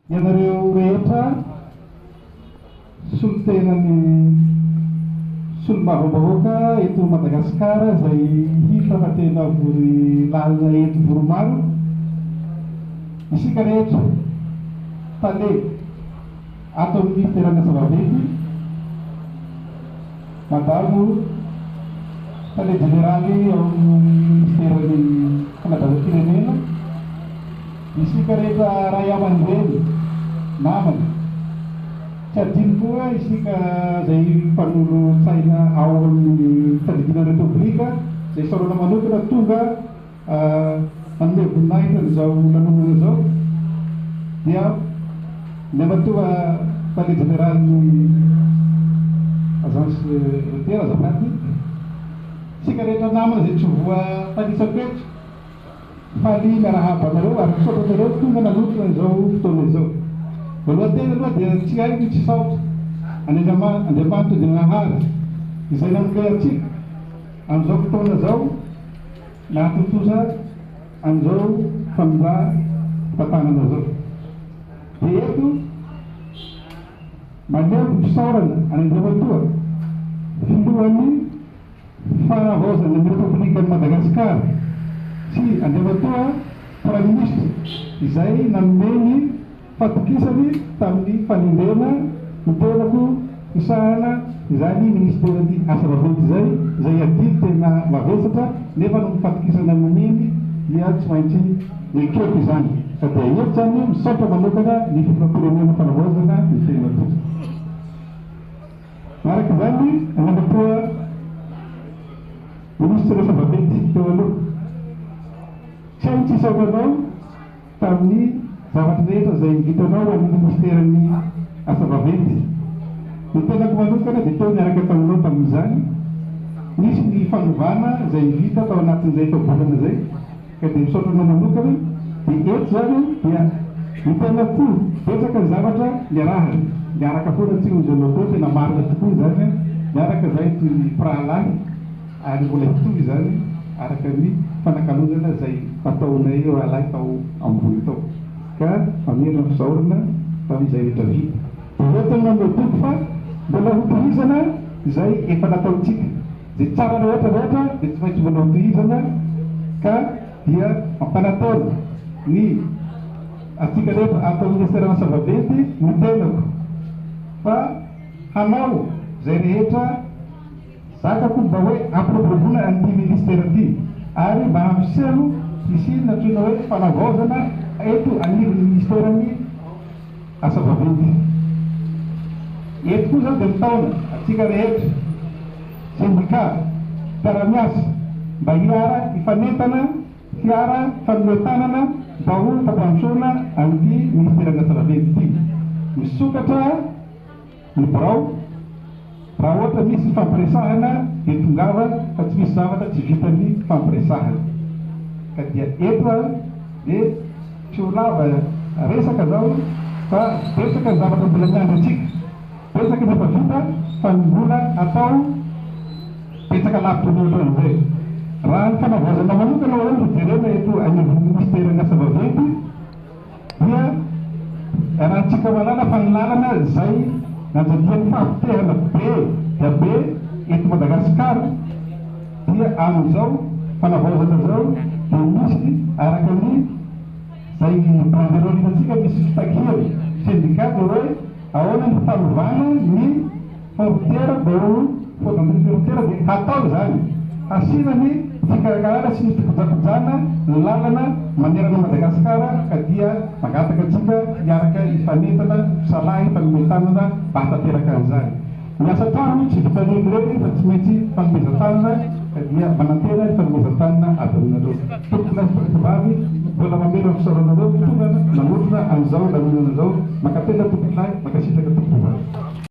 Ianareo rehetra solontenan'ny solombavambahoaka eto Madagasikara izay hita fa tena vory lalina eto Vohiromaro, isika rehetra tale ato amin'ny Ministeran'ny Asa Vaventy, Madamo Tale Jeneraly ao amin'ny Ministeran'ny Fanabeazam-pirenena, Isika rehetra ray aman-dreny, namana. Tsy adino koa isika izay mpanolo-tsaina ao amin'ny Fiadidiana ny Repoblika izay isaorana manokana tonga nanome voninahitra an'izao lanonana izao dia ny Andriamatoa Tale Jeneralin'ny Agence Routière azafady. Isika rehetra namana izay tsy voatanisako eto. Faly miarahaba anareo ary misaotra anareo tonga nanotrona izao fotoana izao. Voalohany tena aloha dia tsy haiko ny tsy hisaotra an' Andriamanitra Andriananahary izay nanome antsika an'izao fotoana izao nahatontosa an'izao famindram-pitantanana izao. Dia eto maneho ny fisaorana an' Andriamatoa Filohan'ny Fanavaozana ny Repoblikan'i Madagasikara sy Andriamatoa Praiminisitra izay nanome ny fatokisany tamin'ny fanendrena ny tenako hisahana izany Minisiteran'ny Asa Vaventy izay, izay adidy tena mavesatra nefa noho ny fatokisana nomeny dia tsy maintsy nekeko izany. Ka dia eto izany misaotra manokana ny Filoham-pirenena Fanavaozana ny tenako. Araka izany, Andriamatoa Minisitry ny Asa Vaventy teo aloha, tsy hay ny tsy hisaotra anao tamin'ny zavatra rehetra izay vitanao ho an'ny Minisiteran'ny Asa Vaventy. Ny tenako manokana dia teo niaraka taminao tamin'izany. Nisy ny fanovana izay vita tao anatin'izay efa-bolana izay. Ka dia misaotra anao manokana, dia eto izany dia ny tena koa betsaka ny zavatra niarahana, miaraka foana tsika hoy ianao teo, tena marina tokoa izany an, miaraka izahay toy ny mpirahalahy ary mbola hitohy izany araka ny fanakalozana izay nataonay rahalahy tao ambony tao, ka mamerina fisaorana tamin'izay rehetra vita. Dia eto ny manome toky fa mbola hotohizana izay efa nataontsika. Izay tsara rehetra rehetra dia tsy maintsy mbola hotohizana ka dia mampanantena ny antsika rehetra ato amin'ny Ministeran'ny Asa Vaventy ny tenako fa hanao izay rehetra zakako mba hoe hampiroboroboana an'ity Ministera ity ary mba hampiseho hisian'ny antsoina hoe fanavaozana eto anivon'ny Ministeran'ny Asa vaventy. Eto koa izany dia mitaona antsika rehetra, sendikà, mpiara-miasa, mba hiara hifanentana, hiara hifanome tanana mba ho fampandrosoana an'ity Ministeran'ny Asa vaventy ity. Misokatra ny birao, raha ohatra misy fifampiresahana dia tongava fa tsy misy zavatra tsy vitan'ny fifampiresahana. Ka dia eto aho dia. Tsy ho lava resaka zao fa betsaka ny zavatra mbola miandry antsika. Betsaka ny efa vita fa ny mbola atao betsaka lavitra mihoatra an'izay. Raha ny fanavaozana manokana hono no jerena eto anivon'ny minisiteran'ny asa vaventy dia iarahantsika mahalala fa ny lalana izay nanjadian'ny fahapotehana be dia be eto Madagasikara dia amin'izao fanavaozana izao dia misy araka ny izay banderole hitantsika misy fitakiana syndicat dia hoe ahoana ny fanovana ny frontière mba ho faute frontière dia hatao izany hasiana ny fikarakarana sy ny fikojakojana ny lalana manerana Madagasikara ka dia mangataka antsika hiaraka hifanentana hisalahy hifanome tanana mba hahatanteraka an'izany. Ny asa trano tsy vitan'ny irery fa tsy maintsy fanomezan-tanana ka dia manantena ny fanomezan-tanana avy aminareo. Tompokolahy sy tompokovavy, mbola mamerina ny fisaoranareo tonga nanotrona an'izao lanonana izao. Mankatelina tompokolahy, mankasitraka tompokovavy.